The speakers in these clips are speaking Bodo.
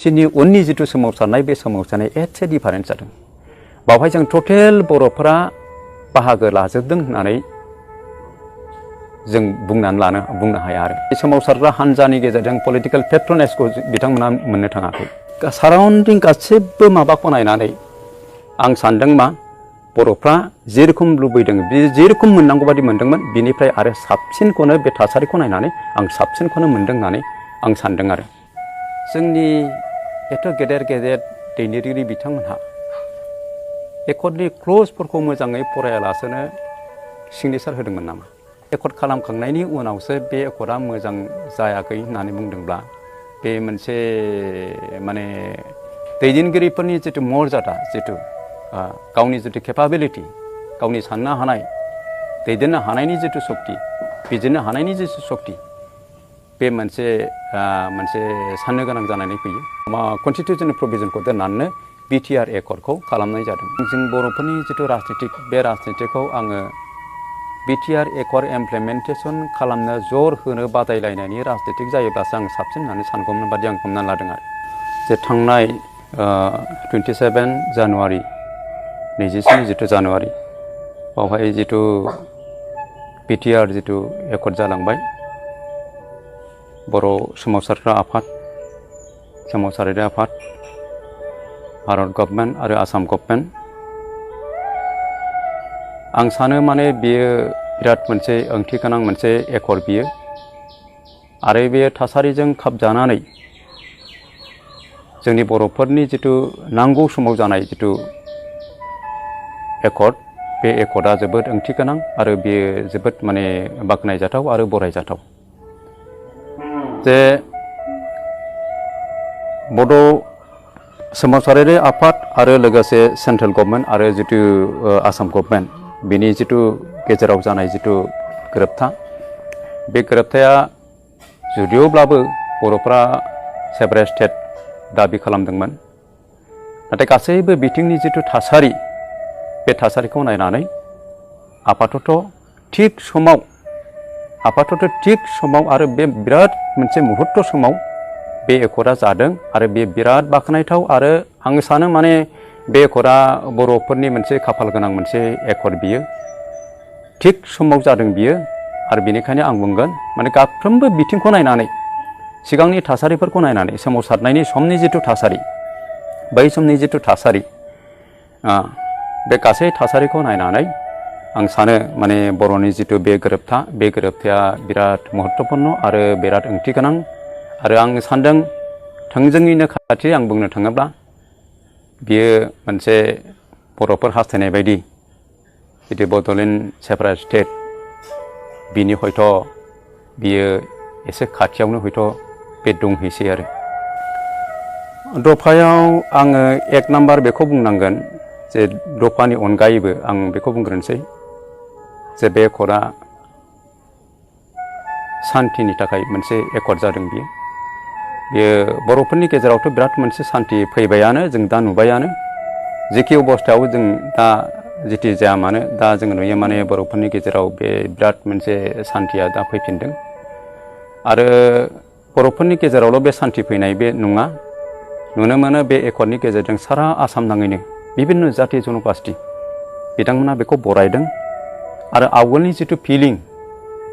सिनि उननि जिथु सोमावसारनाय बे सोमावसारनाय एसे डिफारेन्स जादों बावहाय जों टटेल बर'फोरा बाहागो लाजोबदों होननानै जों बुंनो हाया आरो बे सोमावसारग्रा हान्जानि गेजेरजों पलिटिकेल पेट्रनेसखौ बिथांमोना मोननो थाङाखै साराउन्डिं गासैबो माबाखौ नायनानै आं सानदों मा बर'फ्रा जेरखम लुबैदों बे जेरखम मोननांगौ बादि मोनदोंमोन बिनिफ्राय आरो साबसिनखौनो बे थासारिखौ नायनानै आं साबसिनखौनो मोनदों होननानै आं सानदों आरो जोंनि एथ' गेदेर गेदेर दैदेनगिरि बिथांमोनहा एकर्डनि क्लजफोरखौ मोजाङै फरायालासेनो सिगनेसार होदोंमोन नामा एकर्ड खालामखांनायनि उनावसो बे एकर्डआ मोजां जायाखै होननानै बुंदोंब्ला बे मोनसे माने दैदेनगिरिफोरनि जिथु मर्यादा जिथु गावनि जिथु केपाबिलिटि गावनि साननो हानाय दैदेननो हानायनि जिथु सक्ति बिजिरनो हानायनि जिथु सक्ति बे मोनसे साननो गोनां जानानै फैयो कन्स्टिटिउसननि प्रभिजनखौ दोननानै बिटिआर एकर्डखौ खालामनाय जादों जों बर'फोरनि जिथु राजनितिक बे राजनितिखौ आङो बिटिआर एकर्ड इमप्लिमेन्टेसन खालामनो जर होनो बादायलायनायनि राजनितिक जायोब्लासो आं साबसिन होननानै सानगौमोन बादि आं हमना लादों आरो जे थांनाय 27 जानुवारि 27 जिथु जानुवारि बावहाय जिथु बिटिआर जिथु एकर्ड जालांबाय बर' सोमावसारग्रा आफाद सोमावसारारि आफाद भारत गभर्नमेन्ट आरो आसाम गभर्नमेन्ट आं सानो माने बियो बिराद मोनसे ओंथि गोनां मोनसे एकर्ड बियो आरो बे थासारिजों खाबजानानै जोंनि बर'फोरनि जिथु नांगौ समाव जानाय जिथु एकर्ड बे एकर्डआ जोबोद ओंथि गोनां आरो बेयो जोबोद माने बाख्नायजाथाव आरो बरायजाथाव जे बड' सोमावसारारि आफाद आरो लोगोसे सेन्ट्रेल गभर्नमेन्ट आरो जिथु आसाम गभर्नमेन्ट बेनि जिथु गेजेराव जानाय जिथु गोरोबथा बे गोरोबथाया जुदियोब्लाबो बर'फ्रा सेपारेट स्टेट दाबि खालामदोंमोन नाथाय गासैबो बिथिंनि जिथु थासारि बे थासारिखौ नायनानै आपातत थिग समाव आरो बे बिराद मोनसे मुहुर्त समाव बे एकर्डआ जादों आरो बे बिराद बाख्नायथाव आरो आं सानो माने बे एकर्डआ बर'फोरनि मोनसे खाफाल गोनां मोनसे एकर्ड बियो थिग समाव जादों बियो आरो बेनिखायनो आं बुंगोन माने गाफ्रोमबो बिथिंखौ नायनानै सिगांनि थासारिफोरखौ नायनानै सोमावसारनायनि समनि जिथु थासारि बै समनि जिथु थासारि बे गासै थासारिखौ नायनानै आं सानो माने बर'नि जिथु बे गोरोबथाया बिराद महत्वपूर्ण आरो बिराद ओंथि गोनां आरो आं सानदों थोंजोङैनो खाथि आं बुंनो थाङोब्ला बियो मोनसे बर'फोर हास्थायनाय बायदि जितु बड'लेण्ड सेपारेट स्टेट बिनि हयथ' बियो एसे खाथियावनो हयथ' बे दंहैसै आरो दफायाव आङो 1 नाम्बार बेखौ बुंनांगोन जे दफानि अनगायैबो आं बेखौ बुंग्रोनोसै जे बे एकर्डआ सान्थिनि थाखाय मोनसे एकर्ड जादों बियो बर'फोरनि गेजेरावथ' बिराद मोनसे सान्थि फैबायानो जों दा नुबायानो जेखि अबस्थायाव जों दा जेथि जाया मानो दा जों नुयो माने बर'फोरनि गेजेराव बे बिराद मोनसे सान्थिया दा फैफिनदों आरो बर'फोरनि गेजेरावल' बे सान्थि फैनाय बे नङा नुनो मोनो बे एकर्डनि गेजेरजों सारा आसाम नाङैनो बिभिन्न जाति जन'गास्थि बिथांमोना बेखौ बरायदों आरो आवगोलनि जिथु फिलिं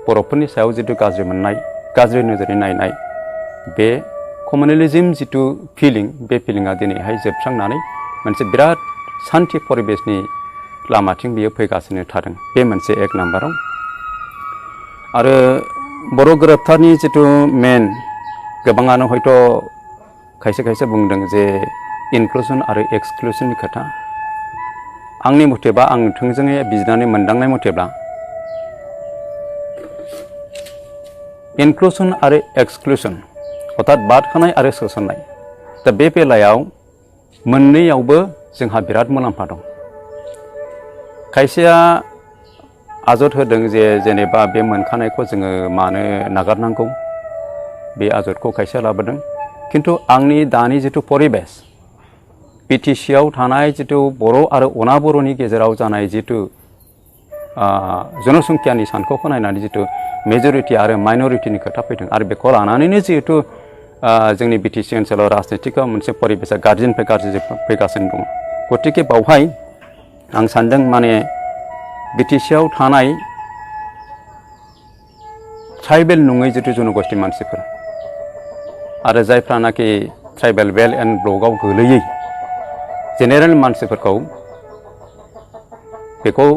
बर'फोरनि सायाव जिथु गाज्रि मोननाय गाज्रि नोजोरै नायनाय बे कमिउनेलिज्म जिथु फिलिं बे फिलिंआ दिनैहाय जोबस्रांनानै मोनसे बिराद सान्थि परिबेसनि लामाथिं बियो फैगासिनो थादों बे मोनसे 1 नाम्बाराव आरो बर' गोरोबथानि जिथु मेन गोबाङानो हयथ' खायसे बुंदों जे इनक्लुसन आरो एक्सक्लुसननि खोथा आंनि मथेबा आं थोंजोङै बिजिरनानै मोनदांनाय मथेब्ला इनक्लुसन आरो एक्सक्लुसन अर्थात बाद होनाय आरो सोसननाय दा बे बेलायाव मोननैयावबो जोंहा बिराद मुलाम्फा दं खायसेया आजद होदों जे जेनेबा बे मोनखानायखौ जोङो मानो नागारनांगौ बे आजदखौ खायसेया लाबोदों किन्तु आंनि दानि जिथु परिबेस बिटिसिआव थानाय जिथु बर' आरो अना बर'नि गेजेराव जानाय जिथु जनसंख्यानि सानखौखौ नायनानै जिथु मेजरिटि आरो माइनरिटिनि खोथा फैदों आरो बेखौ लानानैनो जिहेतु जोंनि बिटिसि ओनसोलाव राजनितिक मोनसे परिबेसा गाज्रिनिफ्राय गाज्रि फैगासिनो दङ गतिके बावहाय आं सानदों माने बिटिसिआव थानाय ट्राइबेल नङै जितु जनगोष्ठी मानसिफोर आरो जायफ्रानाखि ट्राइबेल बेल्ट एन्ड ब्लकआव गोलैयै जेनेरेल मानसिफोरखौ बेखौ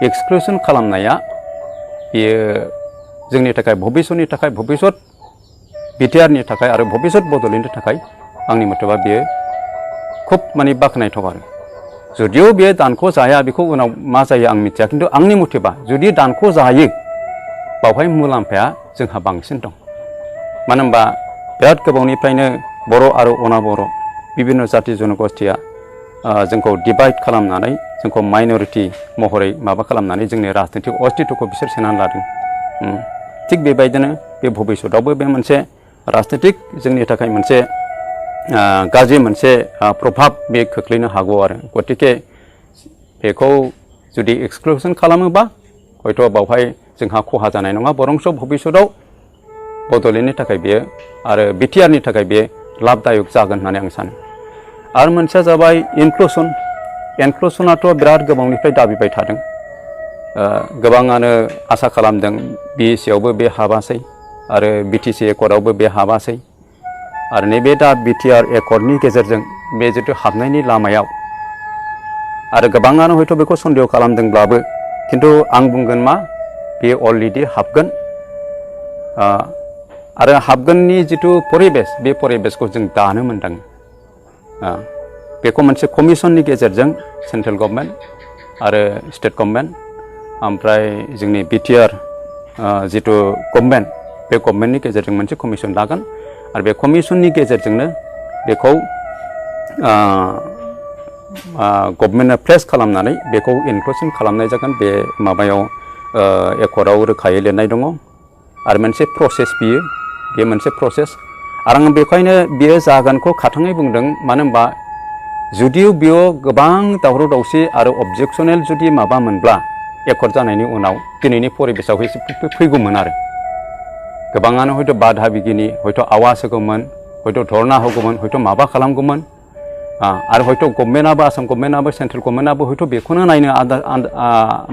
एक्सक्लुसन खालामनाया बेयो जोंनि थाखाय भबिष्यतनि थाखाय भबिष्यत बिटिआरनि थाखाय आरो भबिष्यत बड'लेण्डनि थाखाय आंनि मथेबा बेयो खुब माने बाख्नायथाव आरो जुदिও बेयो दानख' जाया बेखौ उनाव मा जायो आं मिथिया खिन्थु आंनि मथेबा जुदि दानख' जायो बावहाय मुलाम्फाया जोंहा बांसिन दं मानो होनबा बिराद गोबावनिफ्रायनो बर' आरो अना बर' बिभिन्न जाति जनगोष्ठीया जोंखौ डिभाइड खालामनानै जोंखौ माइनरिटि महरै माबा खालामनानै जोंनि राजनीतिक अस्तित्वखौ बिसोर सोनानै लादों थिग बेबायदिनो बे भबिष्यतआवबो बे मोनसे राजनीतिक जोंनि थाखाय मोनसे गाज्रि मोनसे प्रभाब बे खोख्लैनो हागौ आरो गतिके बेखौ जुदि एक्सक्लुसन खालामोबा हयथ' बावहाय जोंहा खहा जानाय नङा बरंस भबिष्यतआव बड'लेण्डनि थाखाय बेयो आरो बिटिआरनि थाखाय बे लाबदायक जागोन होननानै आं सानो आरो मोनसेया जाबाय इनक्लुसनाथ' बिराद गोबावनिफ्राय दाबिबाय थादों गोबाङानो आसा खालामदों बिएससिआवबो बे हाबासै आरो बिटिसि एकर्डआवबो बे हाबासै आरो नैबे दा बिटिआर एकर्डनि गेजेरजों बे जितु हाबनायनि लामायाव आरो गोबाङानो हयथ' बेखौ सन्देह खालामदोंब्लाबो खिन्थु आं बुंगोन मा बे अलरेडि हाबगोन आरो हाबगोननि जितु परिबेस बे परिबेसखौ जों दानो मोनदाङो बेखौ मोनसे कमिसननि गेजेरजों सेन्ट्रेल गभर्नमेन्ट आरो स्टेट गभर्नमेन्ट ओमफ्राय जोंनि बिटिआर जितु गभर्नमेन्ट बे गभर्नमेन्टनि गेजेरजों मोनसे कमिसन लागोन आरो बे कमिसननि गेजेरजोंनो बेखौ गभर्नमेन्टआ प्लेस खालामनानै बेखौ इनक्लुसन खालामनाय जागोन बे माबायाव एकर्डआव रोखायै लिरनाय दङ आरो मोनसे प्रसेस बेयो मोनसे प्रसेस आरो आं बेखायनो बियो जागोनखौ खाथाङै बुंदों मानो होनबा जुदिও बेयाव गोबां दावराव दावसि आरो अबजेक्सनेल जुदि माबा मोनब्ला एकर्ड जानायनि उनाव दिनैनि परिबेसाव फैगौमोन आरो गोबाङानो हयथ' बाधा बिगिनि हयथ' आवाज होगौमोन हयथ' धरना होगौमोन हयथ' माबा खालामगौमोन आरो हयथ' गभर्नमेन्टआबो आसाम गभर्नमेन्टआबो सेन्ट्रेल गभर्नमेन्टआबो हयथ' बेखौनो नायनो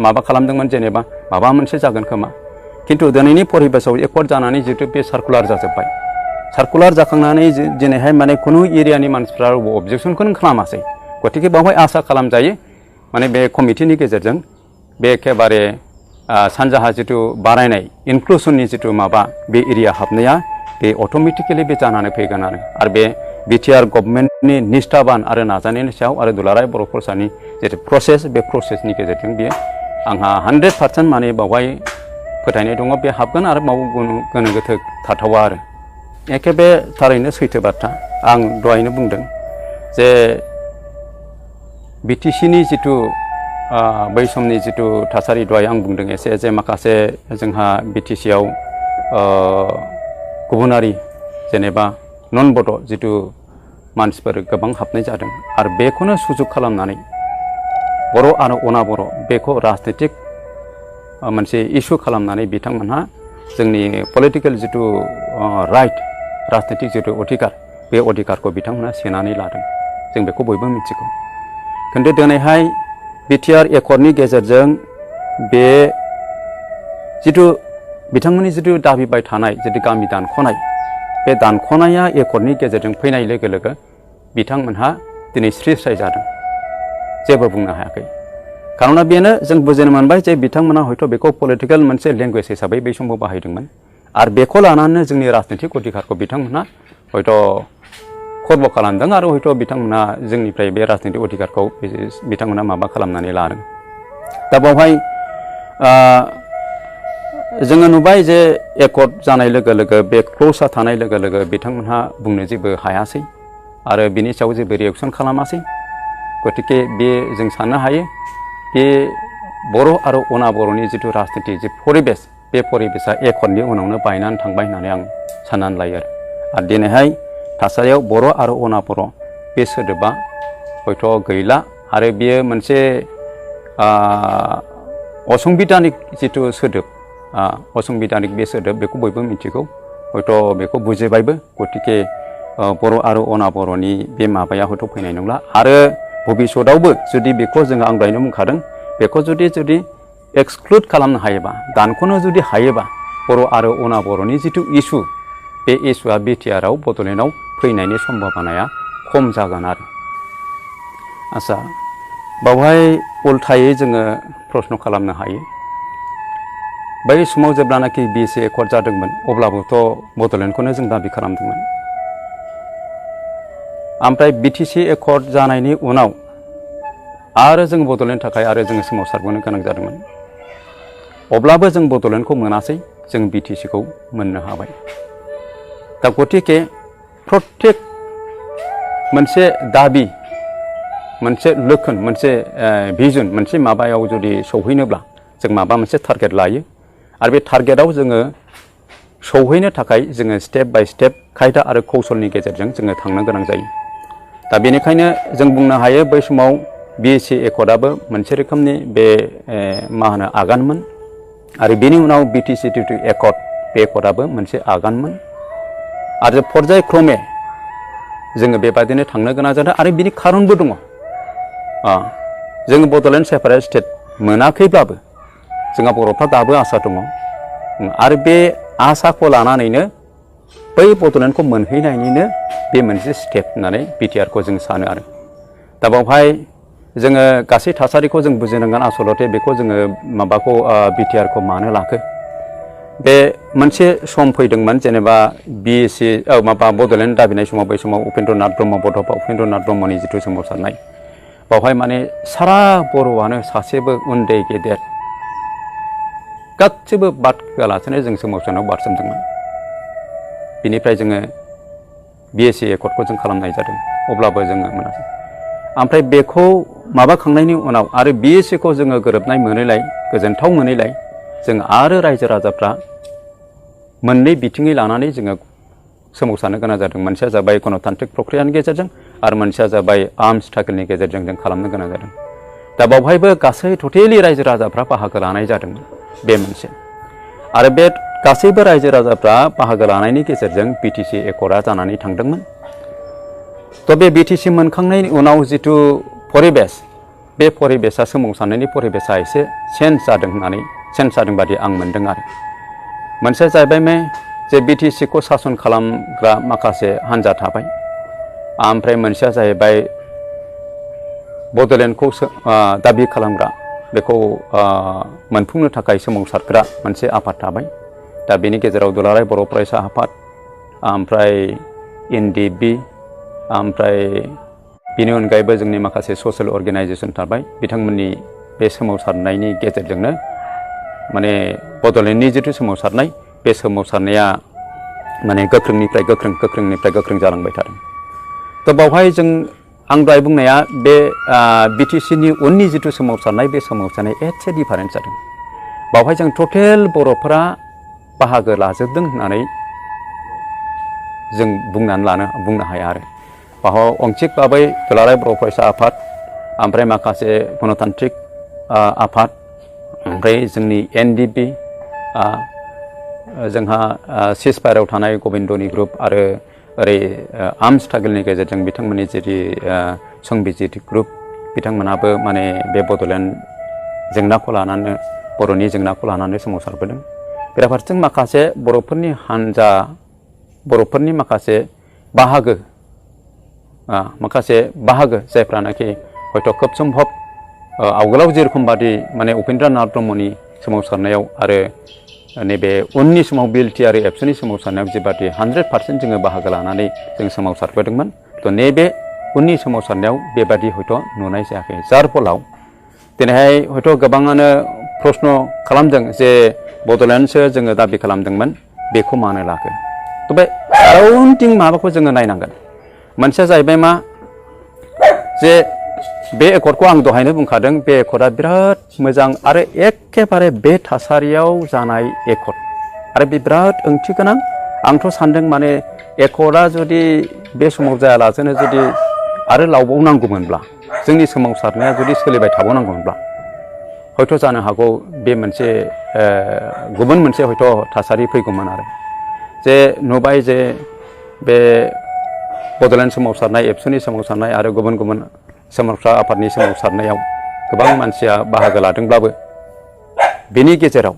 माबा खालामदोंमोन जेनेबा माबा मोनसे जागोन खोमा खिन्थु दिनैनि परिबेसाव एकर्ड जानानै जितु बे सार्कुलार जाजोब्बाय सार्कुलार जाखांनानै दिनैहाय माने खुनु एरियानि मानसिफ्रा अबजेक्सनखौनो खालामासै गतिके बावहाय आसा खालामजायो माने बे कमिटिनि गेजेरजों बे एखेबारे सानजाहा जितु बारायनाय इनक्लुसननि जितु माबा बे एरिया हाबनाया बे अट'मेटिकेलि बे जानानै फैगोन आरो बे बिटिआर गभर्नमेन्टनि निष्ठाबान आरो नाजानायनि सायाव आरो दुलाराय बर' फरायसानि जितु प्रसेस बे प्रसेसनि गेजेरजों बियो आंहा 100% माने बावहाय फोथायनाय दङ बे हाबगोन आरो माव गोनो गोथो थाथावा आरो एखेबे थारैनो सैथो बाथ्रा आं दहायनो बुंदों जे बिटिसिनि जितु बै समनि जितु थासारि दहाय आं बुंदों एसे जे माखासे जोंहा बिटिसिआव गुबुनारि जेनेबा नन बड' जितु मानसिफोर गोबां हाबनाय जादों आरो बेखौनो सुजुग खालामनानै बर' आरो अना बर' बेखौ राजनितिक मोनसे इस्यु खालामनानै बिथांमोनहा जोंनि पलिटिकेल जितु राइट राजनितिक जितु अधिकार बे अधिकारखौ बिथांमोनहा सेनानै लादों जों बेखौ बयबो मिथिगौ खिन्थु दिनैहाय बिटिआर एकर्डनि गेजेरजों बे जितु बिथांमोननि जितु दाबिबाय थानाय जितु गामि दानख'नाय बे दानख'नाया एकर्डनि गेजेरजों फैनाय लोगो लोगो बिथांमोनहा दिनै स्रि स्राय जादों जेबो बुंनो हायाखै खारना बेनो जों बुजिनो मोनबाय जे बिथांमोना हयथ' बेखौ पलिटिकेल मोनसे लेंगुवेज हिसाबै बै समाव बाहायदोंमोन आरो बेखौ लानानै जोंनि राजनितिक अधिकारखौ बिथांमोनहा हयथ' खर्ब खालामदों आरो हयथ' बिथांमोना जोंनिफ्राय बे राजनितिक अधिकारखौ बिथांमोना माबा खालामनानै लादों दा बावहाय जोङो नुबाय जे एकर्ड जानाय लोगो लोगो बे क्ल'जआ थानाय लोगो लोगो बिथांमोनहा बुंनो जेबो हायासै आरो बिनि सायाव जेबो रिएक्सन खालामासै गतिके बे जों साननो हायो बे बर' आरो अना बर'नि जितु राजनिति जे परिबेस बे परिबेसा एकर्डनि उनावनो बायनानै थांबाय होननानै आं साननानै लायो आरो दिनैहाय थासारियाव बर' आरो अना बर' बे सोदोबा हयथ' गैला आरो बेयो मोनसे असंबिधानिक जितु सोदोब असंबिधानिक बे सोदोब बेखौ बयबो मिथिगौ हयथ' बेखौ बुजिबायबो गतिके बर' आरो अना बर'नि बे माबाया हयथ' फैनाय नंला आरो भबिष्यतआवबो जुदि बेखौ जोङो आं दहायनो बुंखादों बेखौ जुदि एक्सक्लुड खालामनो हायोबा दानख'नो जुदि हायोबा बर' आरो अना बर'नि जिथु इसु बे इसुआ बिटिआरआव बड'लेण्डआव फैनायनि सम्भाबनाया खम जागोन आरो आच्छा बावहाय उल्थायै जोङो प्रश्न खालामनो हायो बै समाव जेब्लानाखि BSS एकर्ड जादोंमोन अब्लाबोथ' बड'लेण्डखौनो जों दाबि खालामदोंमोन ओमफ्राय BTC एकर्ड जानायनि उनाव आरो जों बड'लेण्डनि थाखाय आरो जोङो सोमावसारबोनो गोनां जादोंमोन अब्लाबो जों बड'लेण्डखौ मोनासै जों BTCखौ मोननो हाबाय दा गतिके प्रत्येक मोनसे दाबि मोनसे लक्षण मोनसे भिजन मोनसे माबायाव जुदि सौहैनोब्ला जों माबा मोनसे टारगेट लायो आरो बे टारगेटआव जोङो सौहैनो थाखाय जोङो स्टेप बाय स्टेप खायदा आरो कौशलनि गेजेरजों जोङो थांनो गोनां जायो दा बेनिखायनो जों बुंनो हायो बै समाव BSS एकर्डआबो मोनसे रोखोमनि बे मा होनो आगानमोन आरो बेनि उनाव BTC एकर्ड बे एकर्डआबो मोनसे आगानमोन आरो पर्यायक्रमे जोङो बेबादिनो थांनो गोनां जादों आरो बिनि खारनबो दङ जोङो बड'लेण्ड सेपारेट स्टेट मोनाखैब्लाबो जोंहा बर'फ्रा दाबो आसा दङ आरो बे आसाखौ लानानैनो बै बड'लेण्डखौ मोनहैनायनिनो बे मोनसे स्टेप होननानै बिटिआरखौ जों सानो आरो दा बावहाय जोङो गासै थासारिखौ जों बुजिनांगोन आसलते बेखौ जोङो माबाखौ बिटिआरखौ मानो लाखो बे मोनसे सम फैदोंमोन जेनेबा BSS माबा बड'लेण्ड दाबिनाय समाव बै समाव उपेन्द्रनाथ ब्रह्म बड'फा उपेन्द्रनाथ ब्रह्मनि जिथु सोमावसारनाय बावहाय माने सारा बर'आनो सासेबो उन्दै गेदेर गासैबो बाद होआलासेनो जों सोमावसारनायाव बारसोमदोंमोन बिनिफ्राय जोङो BSS एकर्डखौ जों खालामनाय जादों अब्लाबो जोङो मोनासै ओमफ्राय बेखौ माबाखांनायनि उनाव आरो BSSखौ जोङो गोरोबनाय मोनैलाय गोजोनथाव मोनैलाय जों आरो रायजो राजाफ्रा मोननै बिथिङै लानानै जोङो सोमावसारनो गोनां जादों मोनसेया जाबाय गणतान्त्रिक प्रक्रियानि गेजेरजों आरो मोनसेया जाबाय आर्म्स स्ट्रागोलनि गेजेरजों जों खालामनो गोनां जादों दा बावहायबो गासै टटेलि रायजो राजाफ्रा बाहागो लानाय जादोंमोन बे मोनसे आरो बे गासैबो रायजो राजाफ्रा बाहागो लानायनि गेजेरजों BTC एकर्डआ जानानै थांदोंमोन थ' बे BTC मोनखांनायनि उनाव जिथु परिबेस बे परिबेसा सोमावसारनायनि परिबेसा एसे चेन्ज जादों बादि आं मोनदों आरो मोनसेया जाहैबाय जे BTCखौ सासन खालामग्रा माखासे हान्जा थाबाय ओमफ्राय मोनसेया जाहैबाय बड'लेण्डखौ दाबि खालामग्रा बेखौ मोनफुंनो थाखाय सोमावसारग्रा मोनसे आफाद थाबाय दा बेनि गेजेराव दुलाराय बर' फरायसा आफाद ओमफ्राय NDB ओमफ्राय बेनि अनगायैबो जोंनि माखासे ससियेल अर्गेनाइजेसन थाबाय बिथांमोननि बे सोमावसारनायनि गेजेरजोंनो माने बड'लेण्डनि जिथु सोमावसारनाय बे सोमावसारनाया माने गोख्रोंनिफ्राय गोख्रों जालांबाय थादों थ' बावहाय जों आं दहाय बुंनाया बे BTCनि उननि जिथु सोमावसारनाय बे सोमावसारनाया एसे डिफारेन्स जादों बावहाय जों टटेल बर'फोरा बाहागो लाजोबदों होननानै जों बुंनो हाया आरो बाहाव अंशिक भाबै दुलाराय बर' फरायसा आफाद ओमफ्राय माखासे गणतान्त्रिक आफाद ओमफ्राय जोंनि NDB जोंहा सिजफायाराव थानाय गबिन्दनि ग्रुप आरो ओरै आर्म्स स्ट्रागोलनि गेजेरजों बिथांमोननि जेरै संबिजित ग्रुप बिथांमोनाबो माने बे बड'लेण्ड जेंनाखौ लानानै बर'नि जेंनाखौ लानानै सोमावसारबोदों बेराफारसेथिं माखासे बर'फोरनि हान्जा बर'फोरनि माखासे बाहागो जायफ्रानाखि हयथ' खोब सम्भब आवगोलाव जेरखम बादि माने उपेन्द्रनाथ ब्रह्मनि सोमावसारनायाव आरो नैबे उननि समाव बिएलटि आरो एबसुनि सोमावसारनायाव जेबादि 100% जोङो बाहागो लानानै जों सोमावसारबोदोंमोन थ' नैबे उननि सोमावसारनायाव बेबादि हयथ' नुनाय जायाखै जार फलाव दिनैहाय हयथ' गोबाङानो प्रश्न खालामदों जे बड'लेण्डसो जोङो दाबि खालामदोंमोन बेखौ मानो लाखो थ' बे साराउन्डिं माबाखौ जोङो नायनांगोन मोनसेया जाहैबाय मा जे बे एकर्डखौ आं दहायनो बुंखादों बे एकर्डआ बिराद मोजां आरो एखेबारे बे थासारियाव जानाय एकर्ड आरो बे बिराद ओंथि गोनां आंथ' सानदों माने एकर्डआ जुदि बे समाव जायालासेनो जुदि आरो लावबावनांगौमोनब्ला जोंनि सोमावसारनाया जुदि सोलिबाय थाबावनांगौमोनब्ला हयथ' जानो हागौ बे मोनसे गुबुन मोनसे हयथ' थासारि फैगौमोन आरो जे नुबाय जे बे बड'लेण्ड सोमावसारनाय एबसुनि सोमावसारनाय आरो गुबुन गुबुन सोमावसार आफादनि सोमावसारनायाव गोबां मानसिया बाहागो लादोंब्लाबो बेनि गेजेराव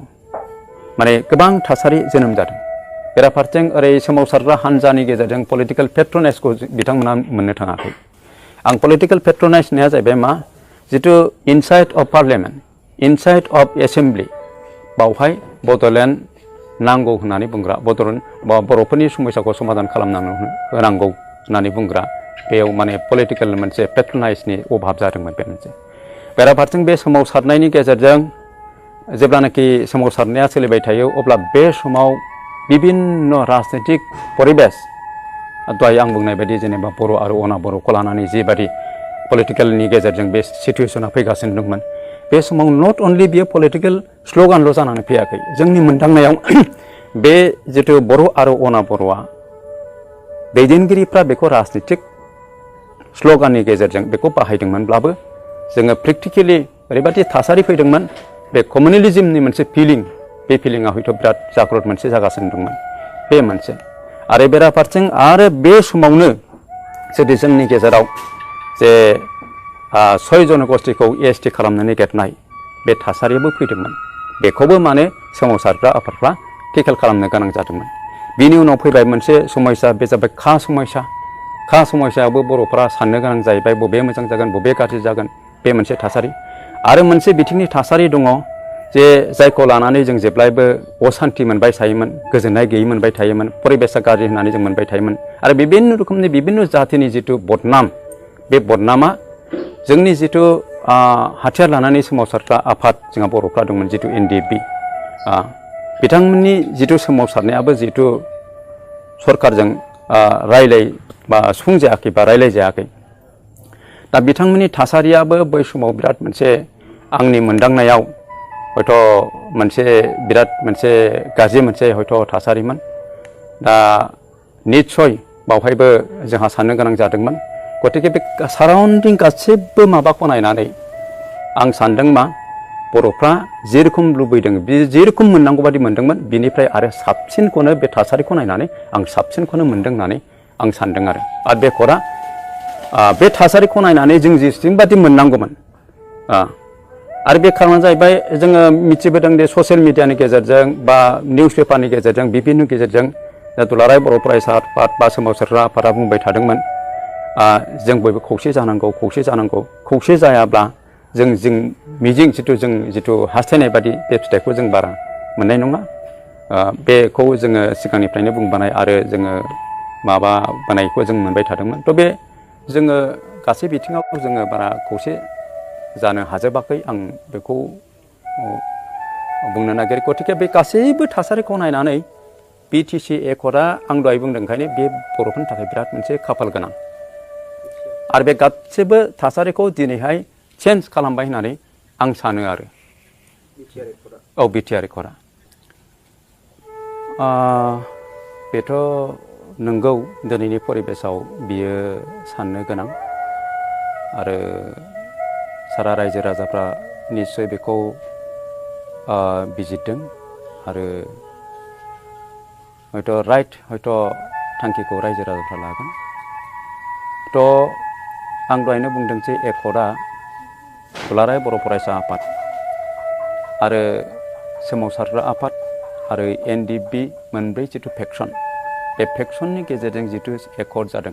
माने गोबां थासारि जोनोम जादों। बेराफारसेथिं ओरै सोमावसारग्रा हान्जानि गेजेरजों पलिटिकेल पेट्रनाइजखौ बिथांमोना मोननो थाङाखै। आं पलिटिकेल पेट्रनाइज होननाया जाहैबाय मा जिथु inside of parliament inside of assembly बावहाय बड'लेण्ड नांगौ होननानै बुंग्रा बर'फोरनि समस्याखौ समाधान खालामनानै होनांगौ होननानै बुंग्रा बेयाव माने पलिटिकेल मोनसे पेट्रनाइजनि अभाब जादोंमोन बे मोनसे। बेराफारसेथिं बे सोमावसारनायनि गेजेरजों जेब्लानाखि सोमावसारनाया सोलिबाय थायो अब्ला बे समाव बिभिन्न राजनितिक परिबेस दहाय आं बुंनाय बायदि जेनेबा बर' आरो अना बर'खौ लानानै जिबादि पलिटिकेलनि गेजेरजों बे सिटुएसना फैगासिनो दंमोन बे समाव नट अनलि बियो पलिटिकेल स्ल'गानल' जानानै फैयाखै। जोंनि मोनदांनायाव बे जिथु बर' आरो अना बर'आ दैदेनगिरिफ्रा बेखौ राजनितिक स्ल'गाननि गेजेरजों बेखौ बाहायदोंमोनब्लाबो जोङो प्रेक्टिकेलि ओरैबायदि थासारि फैदोंमोन बे कमिउनिलिज्मनि मोनसे फिलिं बे फिलिंआ हयथ' बिराद जाग्रत मोनसे जागासिनो दंमोन बे मोनसे। आरो बेराफारसेथिं आरो बे समावनो जुदि जोंनि गेजेराव जे 6 जनगोष्ठीखौ एसटि खालामनो नागिरनाय बे थासारियाबो फैदोंमोन। बेखौबो माने सोमावसारग्रा आफादफ्रा टेकेल खालामनो गोनां जादोंमोन। बिनि उनाव फैबाय मोनसे समस्या बे जाबाय खा समस्यायावबो बर'फ्रा साननो गोनां जाहैबाय बबे मोजां जागोन बबे गाज्रि जागोन बे मोनसे थासारि। आरो मोनसे बिथिंनि थासारि दङ जे जायखौ लानानै जों जेब्लायबो असान्ति मोनबाय थायोमोन गोजोननाय गैयै मोनबाय थायोमोन परिबेसा गाज्रि होननानै जों मोनबाय थायोमोन। आरो बिभिन्न रोखोमनि बिभिन्न जातिनि जिथु बदनाम बे बदनामा जोंनि जिथु हाथियार लानानै सोमावसारग्रा आफाद जोंहा बर'फ्रा दंमोन जिथु NDP बिथांमोननि जिथु सोमावसारनायाबो जिथु सरकारजों रायलाय बा सुफुंजायाखै बा रायलायजायाखै। दा बिथांमोननि थासारियाबो बै समाव बिराद मोनसे आंनि मोनदांनायाव हयथ' मोनसे बिराद मोनसे गाज्रि मोनसे हयथ' थासारिमोन। दा निस्सय बावहायबो जोंहा साननो गोनां जादोंमोन। गतिके बे साराउन्डिं गासैबो माबाखौ नायनानै आं सानदों मा बर'फ्रा जेरोखम लुबैदों बे जेरोखम मोननांगौ बादि मोनदोंमोन बिनिफ्राय आरो साबसिनखौनो बे थासारिखौ नायनानै आं साबसिनखौनो मोनदों होननानै आं सानदों आरो बे खरा बे थासारिखौ नायनानै जों जेसेबांबादि मोननांगौमोन आरो बे खारना जाहैबाय जोङो मिथिबोदों दे ससियेल मिडियानि गेजेरजों बा निउस पेपारनि गेजेरजों बिभिन्न गेजेरजों दुलाराय बर' फरायसा आफाद बा सोमावसारग्रा आफादा बुंबाय थादोंमोन जों बयबो खौसे जानांगौ खौसे जायाब्ला जों मिजिं जिथु हास्थायनाय बादि बे फिथाइखौ जों बारा मोननाय नङा। बेखौ जोङो सिगांनिफ्रायनो बुंबानाय आरो जोङो माबानायखौ जों मोनबाय थादोंमोन। थ' बे जोङो गासै बिथिङाव जोङो बारा खौसे जानो हाजोबाखै आं बेखौ बुंनो नागिरो। गतिके बे गासैबो थासारिखौ नायनानै BTC एकर्डआ आं दहाय बुंदों ओंखायनो बे बर'फोरनि थाखाय बिराद मोनसे खाफाल गोनां आरो बे गासैबो थासारिखौ दिनैहाय चेन्ज खालामबाय होननानै आं सानो आरो बिटिआर एकर्डआ बेथ' नंगौ दिनैनि परिबेसाव बियो साननो गोनां आरो सारा रायजो राजाफ्रा निस्सय बेखौ बिजिरदों आरो हयथ' थांखिखौ रायजो राजाफ्रा लागोन। थ' आं दहायनो बुंदों जे एकर्डआ दुलाराय बर' फरायसा आफाद आरो सोमावसारग्रा आफाद आरो NDP मोनब्रै जिथु फेक्सन बे फेक्सननि गेजेरजों जिथु एकर्ड जादों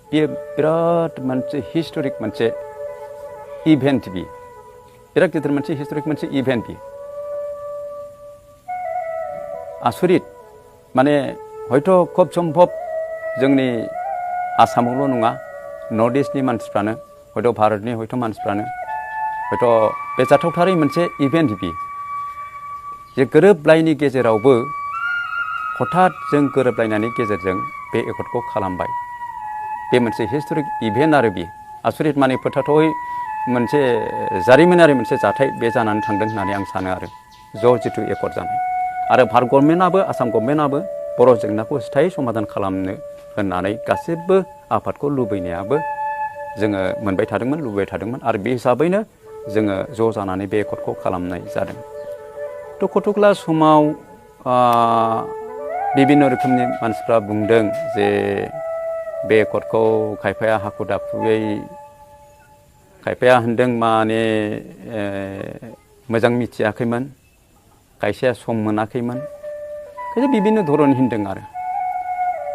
बेयो बिराद मोनसे हिस्ट'रिक मोनसे इभेन्ट बियो बिराद गिदिर मोनसे हिस्ट'रिक मोनसे इभेन्ट बियो आसरित माने हयथ' खोब सम्भब जोंनि आसामावल' नङा नर्थ इस्टनि मानसिफ्रानो हयथ' भारतनि हयथ' मानसिफ्रानो हयथ' बे जाथावथारै मोनसे इभेन्ट बियो जे गोरोबलायनि गेजेरावबो हठात जों गोरोबलायनायनि गेजेरजों बे एकर्डखौ खालामबाय बे मोनसे हिस्ट'रिक इभेन्ट आरो बियो आसरित माने फोथाथावै मोनसे जारिमिनारि मोनसे जाथाय बे जानानै थांदों होननानै आं सानो आरो जिथु एकर्ड जानाय आरो भारत गभर्नमेन्टआबो आसाम गभर्नमेन्टआबो बर' जेंनाखौ स्थायी समाधान खालामनो होननानै गासिबो आफादखौ लुबैनायाबो जोङो मोनबाय थादोंमोन लुबैबाय थादोंमोन आरो बे हिसाबैनो जोङो ज' जानानै बे एकर्डखौ खालामनाय जादों। थ' कटकला समाव बिभिन्न रोखोमनि मानसिफ्रा बुंदों जे बे एकर्डखौ खायफाया हाखु दाखुयै खायफाया होनदों माने मोजां मिथियाखैमोन खायसेया सम मोनाखैमोन खायसे बिभिन्न धरननि होनदों आरो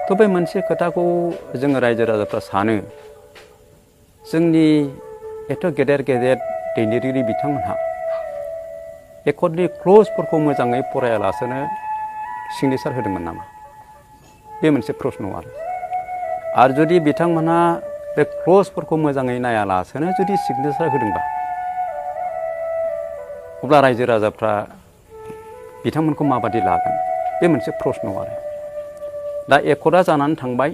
थ' बे मोनसे खोथाखौ जोङो रायजो राजाफ्रा सानो जोंनि एथ' गेदेर गेदेर दैदेनगिरि बिथांमोनहा एकर्डनि क्लजफोरखौ मोजाङै फरायालासेनो सिगनेसार होदोंमोन नामा बे मोनसे प्रश्न आरो जुदि बिथांमोनहा बे क्लजफोरखौ मोजाङै नायालासेनो जुदि सिगनेसार होदोंबा अब्ला रायजो राजाफ्रा बिथांमोनखौ माबादि लागोन बे मोनसे प्रश्न आरो दा एकर्डआ जानानै थांबाय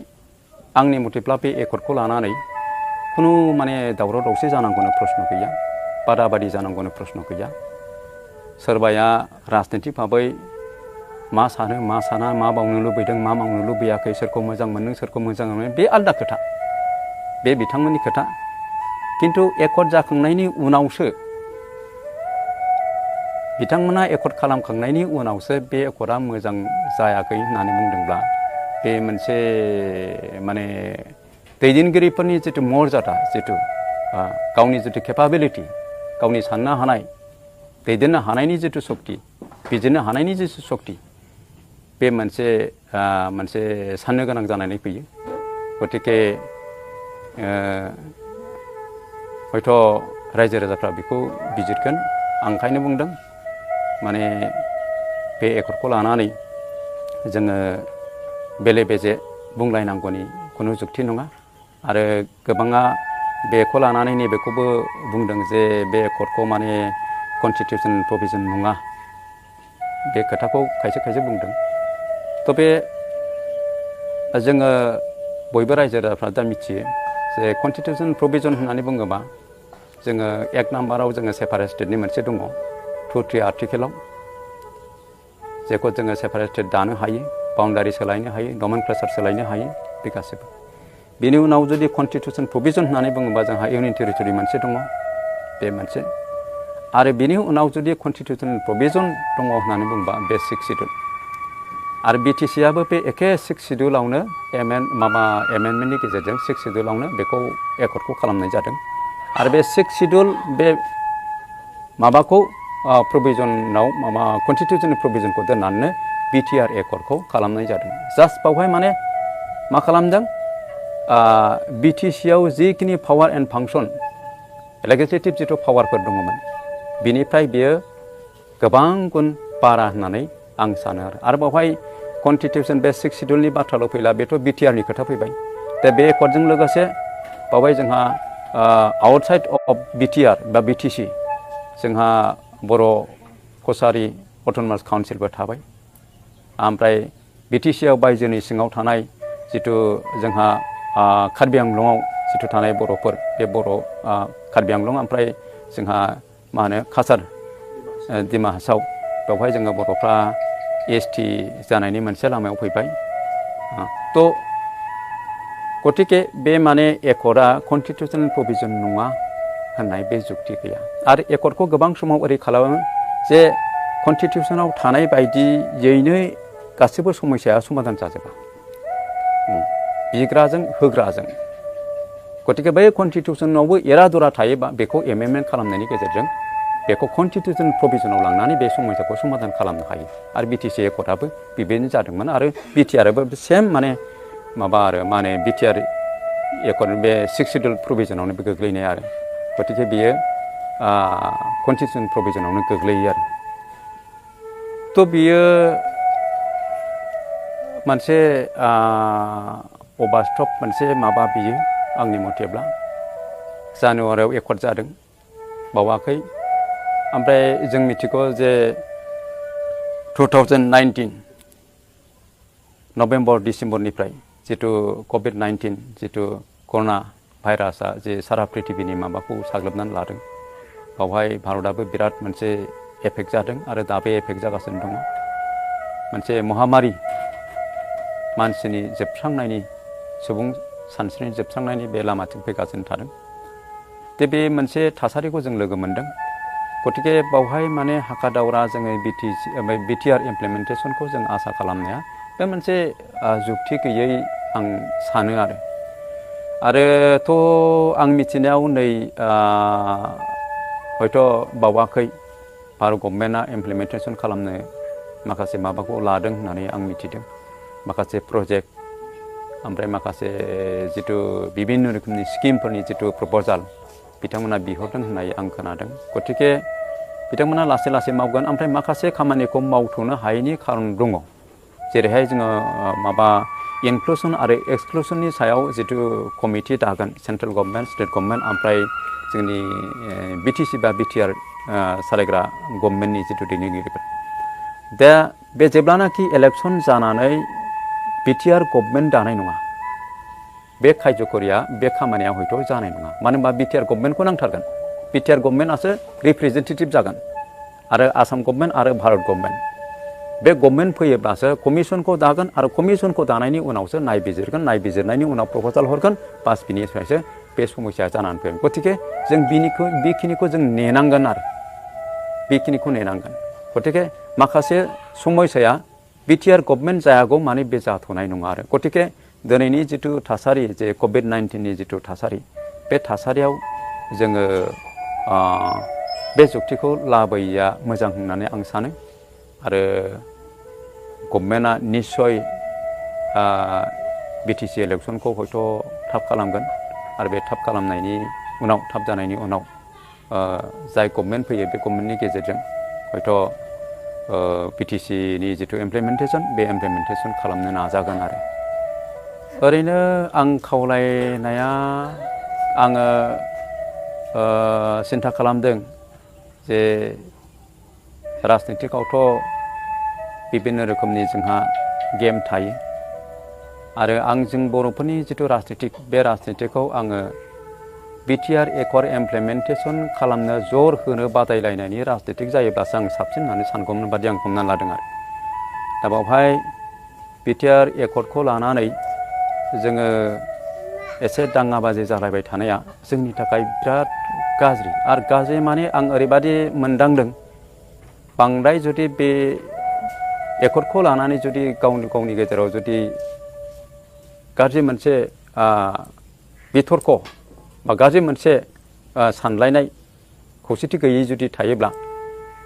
आंनि मथेब्ला बे एकर्डखौ लानानै खुनु माने दावराव दावसि जानांगौनि प्रश्न गैया बादा बादि जानांगौनि प्रश्न गैया सोरबाया राजनितिक भाबै मा सानो मा साना मा मावनो लुबैदों मा मावनो लुबैयाखै सोरखौ मोजां मोनदों सोरखौ मोजां मोनो बे आलदा खोथा बे बिथांमोननि खोथा किन्तु एकर्ड जाखांनायनि उनावसो बिथांमोना एकर्ड खालामखांनायनि उनावसो बे एकर्डआ मोजां जायाखै होननानै बुंदोंब्ला बे मोनसे माने दैदेनगिरिफोरनि जितु मर्यादा जितु गावनि जितु केपाबिलिटि गावनि साननो हानाय दैदेननो हानायनि जितु सक्ति बिजिरनो हानायनि जितु सक्ति बे मोनसे साननो गोनां जानानै फैयो गतिके हयथ' रायजो राजाफ्रा बेखौ बिजिरगोन आं ओंखायनो बुंदों माने बे एकर्डखौ लानानै जोङो बेले बेजे बुंलायनांगौनि खुनु जुक्ति नङा आरो गोबाङा बेखौ लानानै नैबेखौबो बुंदों जे बे एकर्डखौ माने कन्स्टिटिउसन प्रभिजन नङा बे खोथाखौ खायसे खायसे बुंदों थ' बे जोङो बयबो रायजो राजाफ्रा दा मिथियो जे कन्स्टिटिउसन प्रभिजन होननानै बुङोबा जोङो एक नाम्बाराव जोङो सेपारेट स्टेटनि मोनसे दङ 2-3 आर्टिकेलाव जेखौ जोङो सेपारेट स्टेट दानो हायो बाउन्डारि सोलायनो हायो नमेनक्लेचार सोलायनो हायो बे गासैबो बेनि उनाव जुदि कन्स्टिटिउसन प्रभिजन होननानै बुङोबा जोंहा इउनियन टेरिटरि मोनसे दङ बे मोनसे आरो बेनि उनाव जुदि कन्स्टिटिउसन प्रभिजन दङ होननानै बुङोबा बे 6 शिड्युल आरो बिटिसिआबो बे एखे 6 शिड्युलावनो एमेन्डमेन्टनि गेजेरजों 6 शिड्युलावनो बेखौ एकर्डखौ खालामनाय जादों आरो बे 6 शिड्युल बे माबाखौ प्रभिजनाव कन्स्टिटिउसन प्रभिजनखौ दोननानै बिटिआर एकर्डखौ खालामनाय जादों जास्ट बावहाय माने मा खालामदों बिटिसिआव जिखिनि पावार एन्ड फांसन लेजिस्लेटिभ जिथु पावारफोर दङमोन बिनिफ्राय बेयो गोबां गुन बारा होननानै आं सानो आरो बावहाय कन्स्टिटिउसन बे 6 शिड्युलनि बाथ्राल' फैला बेथ' बिटिआरनि खोथा फैबाय दा बे एकर्डजों लोगोसे बावहाय जोंहा आउटसाइड अफ बिटिआर बा बिटिसि जोंहा बर' कसारि अट'नमास काउन्सिलबो थाबाय ओमफ्राय बिटिसिआव बायजोनि सिङाव थानाय जिथु जोंहा कार्बि आंलंआव जिथु थानाय बर'फोर बे बर' कार्बि आंलं ओमफ्राय जोंहा मा होनो कासार डिमा हासाव बेवहाय जोङो बर'फ्रा एसटि जानायनि मोनसे लामायाव फैबाय थ' गतिके बे माने एकर्डआ कन्स्टिटिउसनेल प्रभिजन नङा होननाय बे जुक्ति गैया आरो एकर्डखौ गोबां समाव ओरै खालामो जे कन्स्टिटिउसनाव थानाय बायदियैनो गासैबो समस्याया समाधान जाजोबा बिग्राजों होग्राजों गतिके बै कन्स्टिटिउसनावबो एरा दरा थायोबा बेखौ एमेन्डमेन्ट खालामनायनि गेजेरजों बेखौ कन्स्टिटिउसन प्रभिजनाव लांनानै बे समस्याखौ समाधान खालामनो हायो आरो बिटिसि एकर्डआबो बेबायदिनो जादोंमोन आरो बिटिआरआबो सेम माने माबा आरो माने बिटिआर एकर्ड बे 6 शिड्युल प्रभिजनावनो गोग्लैनाय आरो गतिके बियो कन्स्टिटिउसन प्रभिजनावनो गोग्लैयो आरो थ' बियो मोनसे अबास्तब मोनसे माबा बियो आंनि मथेब्ला जानुवारियाव एकर्ड जादों बावाखै ओमफ्राय जों मिथिगौ जे 2019 नभेम्बर डिसेम्बरनिफ्राय जितु कभिड-19 जितु कर'ना भाइरासआ जे सारा पृथिबीनि माबाखौ साग्लोबनानै लादों बावहाय भारतआबो बिराद मोनसे एफेक्ट जादों आरो दाबो एफेक्ट जागासिनो दङ मोनसे महामारी मानसिनि जोबस्रांनायनि सुबुं सानस्रिनि जोबस्रांनायनि बे लामाथिं फैगासिनो थादों दा बे मोनसे थासारिखौ जों लोगो मोनदों गतिके बावहाय माने हाखा दावरा जोङो बिटिआर इमप्लिमेन्टेसनखौ जों आसा खालामनाया बे मोनसे जुक्ति गैयै आं सानो आरोथ' आं मिथिनायाव नै हयथ' बावाखै भारत गभर्नमेन्टआ इमप्लिमेन्टेसन खालामनो माखासे माबाखौ लादों होननानै आं मिथिदों माखासे प्रजेक्ट ओमफ्राय माखासे जितु बिभिन्न रोखोमनि स्किमफोरनि जितु प्रप'जाल बिथांमोना बिहरदों होननाय आं खोनादों गतिके बिथांमोना लासै लासै मावगोन ओमफ्राय माखासे खामानिखौ मावथ'नो हायैनि खारन दङ जेरैहाय जोङो माबा इनक्लुसन आरो एक्सक्लुसननि सायाव जितु कमिटि दागोन सेन्ट्रेल गभर्नमेन्ट स्टेट गभर्नमेन्ट ओमफ्राय जोंनि बिटिसि बा बिटिआर सालायग्रा गभर्नमेन्टनि जितु दैदेनगिरिफोर दा बे जेब्लानाखि इलेक्सन जानानै बिटिआर गभर्नमेन्ट दानाय नङा बे खायज'खरिया बे खामानिया हयथ' जानाय नङा मानो होनबा बिटिआर गभर्नमेन्टखौ नांथारगोन बिटिआर गभर्नमेन्टआसो रिप्रेजेन्टेटिभ जागोन आरो आसाम गभर्नमेन्ट आरो भारत गभर्नमेन्ट बे गभर्नमेन्ट फैयोब्लासो कमिसनखौ दागोन आरो कमिसनखौ दानायनि उनावसो नायबिजिरगोन नायबिजिरनायनि उनाव प्रप'जाल हरगोन बास बिनिफ्रायसो बे समस्याया जानानै फैगोन गतिके जों बेखिनिखौ जों नेनांगोन आरो बेखिनिखौ नेनांगोन गतिके माखासे समस्याया बिटिआर गभर्नमेन्ट जायागौ माने बे जाथ'नाय नङा आरो गतिके दिनैनि जितु थासारि जे कभिड-19नि जितु थासारि बे थासारियाव जोङो बे जुक्तिखौ लाबोयैया मोजां होननानै आं सानो आरो गभर्नमेन्टआ निस्सय बिटिसि इलेक्सनखौ हयथ' थाब खालामगोन आरो बे थाब खालामनायनि उनाव थाब जानायनि उनाव जाय गभर्नमेन्ट फैयो बे गभर्नमेन्टनि गेजेरजों हयथ' बिटिसिनि जितु इमप्लिमेन्टेसन बे इमप्लिमेन्टेसन खालामनो नाजागोन आरो ओरैनो आं खावलायनाया आङो सिन्था खालामदों जे राजनितिकआवथ' बिभिन्न रोखोमनि जोंहा गेम थायो आरो जों बर'फोरनि जितु राजनितिक बे राजनितिकखौ आङो बिटिआर एकर्ड इमप्लिमेन्टेसन खालामनो जर होनो बादायलायनायनि राजनितिक जायोब्लासो आं साबसिन होननानै सानगौमोन बादि आं हमना लादों आरो दा बावहाय बिटिआर एकर्डखौ लानानै जोङो एसे दाङाबाजि जालायबाय थानाया जोंनि थाखाय बिराद गाज्रि आरो गाज्रि माने आं ओरैबादि मोनदांदों बांद्राय जुदि बे एकर्डखौ लानानै जुदि गावनि गेजेराव जुदि गाज्रि मोनसे बिथर्क बा गाज्रि मोनसे सानलायनाय खौसेथि गैयै जुदि थायोब्ला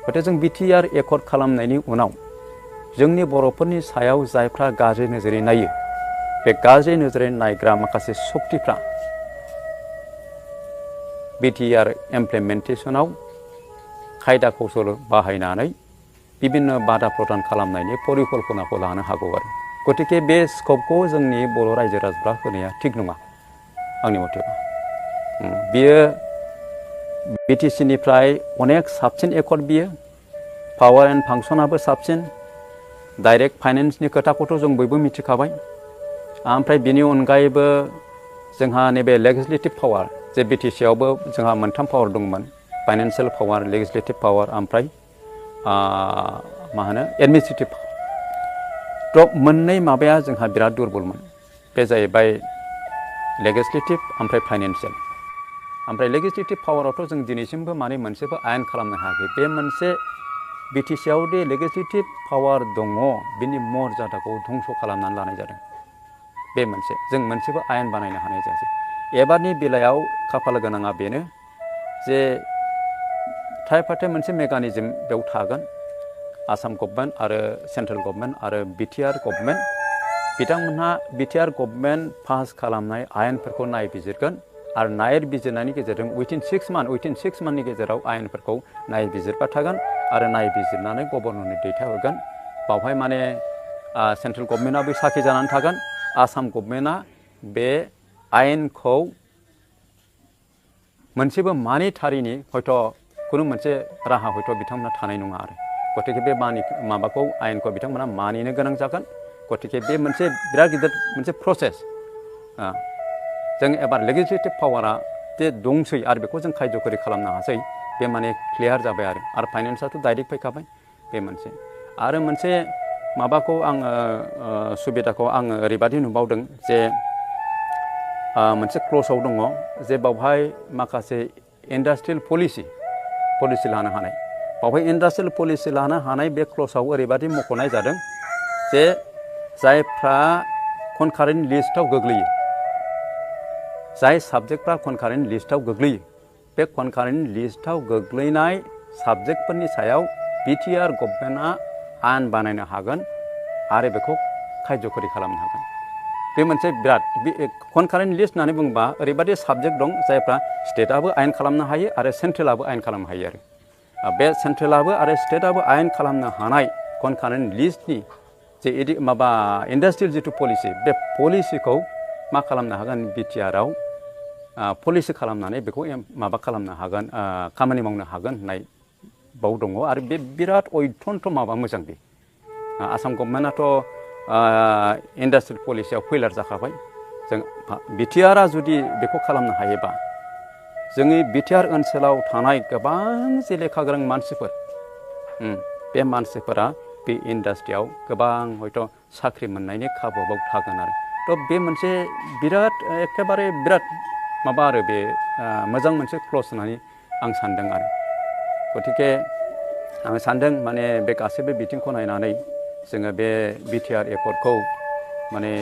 हयथ' जों बिटिआर एकर्ड खालामनायनि उनाव जोंनि बर'फोरनि सायाव जायफ्रा गाज्रि नोजोरै नायो बे गाज्रि नोजोरै नायग्रा माखासे शक्तिफ्रा बिटिआर इमप्लिमेन्टेसनाव खायदा कौशल बाहायनानै बिभिन्न बादा प्रदान खालामनायनि परिकल्पनाखौ लानो हागौ आरो गतिके बे स्कपखौ जोंनि बर' रायजो राजाफ्रा होनाया थिग नङा आंनि मथेबा बियो बिटिसिनिफ्राय अनेक साबसिन एकर्ड बियो पावार एन्ड फांसनाबो साबसिन डाइरेक्ट फाइनेन्सनि खोथाखौथ' जों बयबो मिथिखाबाय ओमफ्राय बिनि अनगायैबो जोंहा नैबे लेजिस्लेटिभ पावार जे बिटिसिआवबो जोंहा मोनथाम पावार दंमोन फाइनेन्सियेल पावार लेजिस्लेटिभ पावार ओमफ्राय मा होनो एडमिनिस्ट्रेटिभ थ' मोननै माबाया जोंहा बिराद दुरबलमोन बे जाहैबाय लेजिस्लेटिभ ओमफ्राय फाइनेन्सियेल ओमफ्राय लेजिस्लेटिभ पावारावथ' जों दिनैसिमबो माने मोनसेबो आयेन खालामनो हायाखै बे मोनसे बिटिसिआव दि लेजिस्लेटिभ पावार दङ बिनि मर्यादाखौ धंस' खालामनानै लानाय जादों बे मोनसे जों मोनसेबो आयेन बानायनो हानाय जायासै एबारनि बेलायाव खाफाल गोनाङा बेनो जे ट्राइपार्टाइट मोनसे मेकानिजम बेयाव थागोन आसाम गभर्नमेन्ट आरो सेन्ट्रेल गभर्नमेन्ट आरो बिटिआर गभर्नमेन्ट बिथांमोनहा बिटिआर गभर्नमेन्ट पास खालामनाय आयेनफोरखौ नायबिजिरगोन आरो नायबिजिरनायनि गेजेरजों उइथिन 6 मान्थनि गेजेराव आयेनफोरखौ नायबिजिरबाय थागोन आरो नायबिजिरनानै गभर्नरनो दैथायहरगोन बावहाय माने सेन्ट्रेल गभर्नमेन्टआबो साखि जानानै थागोन आसाम गभर्नमेन्टआ बे आयेनखौ मोनसेबो मानिथारिनि हयथ' खुनु मोनसे राहा हयथ' बिथांमोना थानाय नङा आरो गतिके बे माबाखौ आयेनखौ बिथांमोना मानिनो गोनां जागोन गतिके बे मोनसे बिराद गिदिर मोनसे प्रसेस जों एबार लेजिस्लेटिभ पावारा जे दंसै आरो बेखौ जों खायज'खरि खालामनो हासै बे माने क्लियार जाबाय आरो फाइनेन्सआथ' डाइरेक्ट फैखाबाय बे मोनसे आरो मोनसे माबाखौ आङो सुबिदाखौ आङो ओरैबादि नुबावदों जे मोनसे क्ल'जआव दङ जे बावहाय माखासे इन्डास्ट्रियेल पलिसि लानो हानाय बावहाय इन्डास्ट्रियेल पलिसि लानो हानाय बे क्ल'जआव ओरैबादि मख'नाय जादों जे जायफ्रा कनकारेन्ट लिस्टआव गोग्लैयो जाय साबजेक्टफ्रा कनकारेन्ट लिस्टआव गोग्लैयो बे कनकारेन्ट लिस्टआव गोग्लैनाय साबजेक्टफोरनि सायाव बिटिआर गभर्नमेन्टआ आयेन बानायनो हागोन आरो बेखौ खायज'खरि खालामनो हागोन बे मोनसे बिराद कनकारेन्ट लिस्ट होननानै बुङोबा ओरैबायदि साबजेक्ट दं जायफ्रा स्टेटआबो आयेन खालामनो हायो आरो सेन्ट्रेलाबो आयेन खालामनो हायो आरो बे सेन्ट्रेलाबो आरो स्टेटआबो आयेन खालामनो हानाय कनकारेन्ट लिस्टनि जे इन्डास्ट्रियेल जिथु पलिसि बे पलिसिखौ मा खालामनो हागोन बिटिआरआव पलिसि खालामनानै बेखौ खालामनो हागोन खामानि मावनो हागोन होननाय बाव दङ आरो बे बिराद अयथन्थ मोजां बे आसाम गभर्नमेन्टआथ' इन्डास्ट्रियेल पलिसियाव फैलार जाखाबाय जों बिटिआरआ जुदि बेखौ खालामनो हायोबा जोंनि बिटिआर ओनसोलाव थानाय गोबां जे लेखा गोरों मानसिफोर बे मानसिफोरा बे इन्डास्ट्रियाव गोबां हयथ' साख्रि मोननायनि खाबुआव थागोन आरो थ' बे मोनसे बिराद एखेबारे बिराद आरो बे मोजां मोनसे क्लस होननानै आं सानदों आरो गतिके आं सानदों माने बे गासैबो बिथिंखौ नायनानै जोङो बे बिटिआर एकर्डखौ माने